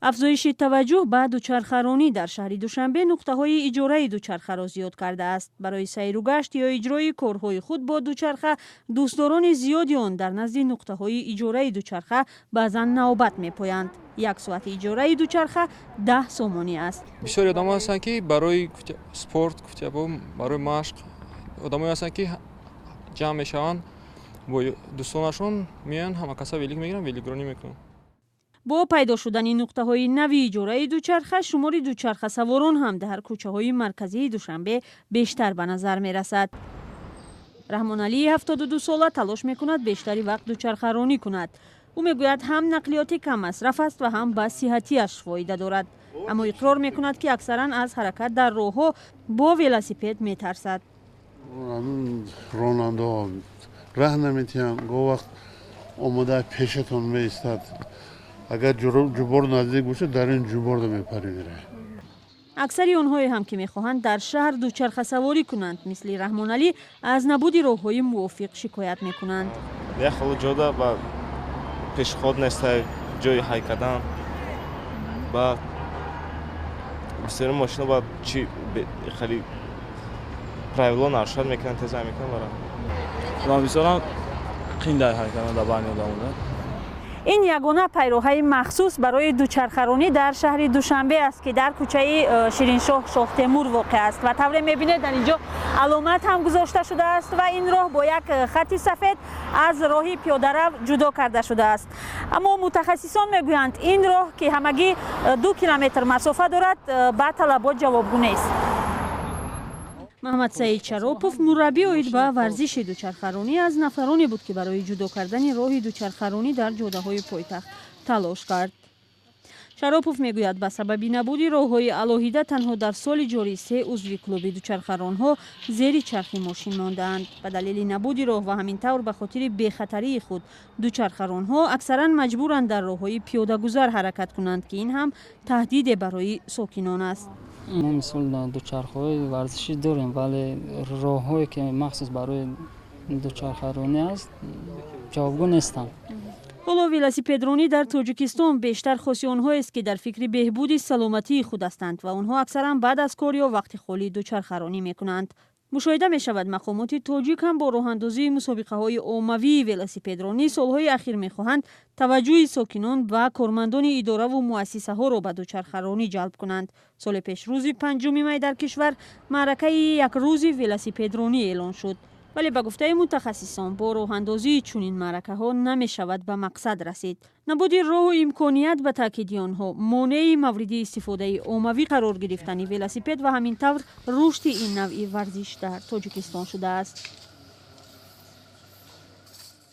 Афзоиши таваҷҷӯҳ ба дучархаронӣ дар шаҳри Душанбе нуқтаҳои иҷораи дучархаро зиёд кардааст. Барои сайру гашт ё иҷрои корҳои худ бо дучарха дӯстдорони зиёди он дар назди нуқтаҳои иҷораи дучарха баъзан навбат мепоянд. Як соати иҷораи дучарха 10 сомонӣ аст. Бисёри одамо ҳастанд, ки барои спорт, барои машқ, одамое ҳастанд, ки ҷамъ мешаванд бо дӯстонашон, меоянд, ҳама каса велик мегиранд, великронӣ мекунанд. Бо пайдо шудани нуқтаҳои нави иҷораи дучарха, шумори дучархасаворон ҳам дар кӯчаҳои марказии Душанбе бештар ба назар мерасад. Раҳмоналии 72-сола талош мекунад бештари вақт дучархаронӣ кунад. Ӯ мегӯяд, ҳам нақлиёти каммасраф аст ва ҳам ба сиҳатиаш фоида дорад, аммо иқрор мекунад, ки аксаран аз ҳаракат дар роҳҳо бо велосипед метарсад. Ронандаҳо раҳ наметиҳанд, гоҳ вақт омода пешатон меистад. Агар ҷубор наздик бошад, дар ин ҷуборда мепарӣ, меравӣ. Аксари онҳое ҳам, ки мехоҳанд дар шаҳр дучархасаворӣ кунанд, мисли Раҳмоналӣ аз набуди роҳҳои мувофиқ шикоят мекунанд. Як хело ҷода ба пешход неста, ҷои ҳай кардан ба бисёри мошина ба чи хеле правило нарушать мекунанд, теза мекунанд бара. Ман бисёрам қиндай ҳай кардан дар байни одамода. Ин ягона пайроҳаи махсус барои дучархаронӣ дар шаҳри Душанбе аст, ки дар кӯчаи Шириншоҳ Шоҳтемур воқеъ аст. Ва тавре мебинед, дар ин ҷо аломат ҳам гузошта шудааст ва ин роҳ бо як хати сафед аз роҳи пиёдарав ҷудо карда шудааст. Аммо мутахассисон мегӯянд, ин роҳ, ки ҳамагӣ 2 километр масофа дорад, ба талабот ҷавобгӯ нест. Маҳмадсаид Шаропов, мураббӣ оид ба варзиши дучархаронӣ, аз нафароне буд, ки барои ҷудо кардани роҳи дучархаронӣ дар ҷодаҳои пойтахт талош кард. Шаропов мегӯяд, ба сабаби набуди роҳҳои алоҳида танҳо дар соли ҷорӣ се узви клуби дучархаронҳо зери чархи мошин мондаанд. Ба далели набуди роҳ ва ҳамин тавр ба хотири бехатарии худ дучархаронҳо аксаран маҷбуранд дар роҳҳои пиёдагузар ҳаракат кунанд, ки ин ҳам таҳдиде барои сокинон аст. Мо мисол дучархаҳои варзишӣ дорем, вале роҳҳое, ки махсус барои дучархаронӣ аст, ҷавобгӯ нестанд. Ҳоло велосипедронӣ дар Тоҷикистон бештар хоси онҳоест, ки дар фикри беҳбуди саломатии худ ҳастанд ва онҳо аксаран баъд аз кор ё вақти холӣ дучархаронӣ мекунанд. Мушоҳида мешавад, мақомоти тоҷик ҳам бо роҳандозии мусобиқаҳои оммавии велосипедронӣ солҳои ахир мехоҳанд таваҷҷӯҳи сокинон ва кормандони идораву муассисаҳоро ба дучархаронӣ ҷалб кунанд. Соли пеш рӯзи 5 май дар кишвар маъракаи якрӯзи велосипедронӣ эълон шуд, вале ба гуфтаи мутахассисон, бо роҳандозии чунин маъракаҳо намешавад ба мақсад расид. Набуди роҳу имконият, ба таъкиди онҳо, монеи мавриди истифодаи оммавӣ қарор гирифтани велосипед ва ҳамин тавр рушди ин навъи варзиш дар Тоҷикистон шудааст.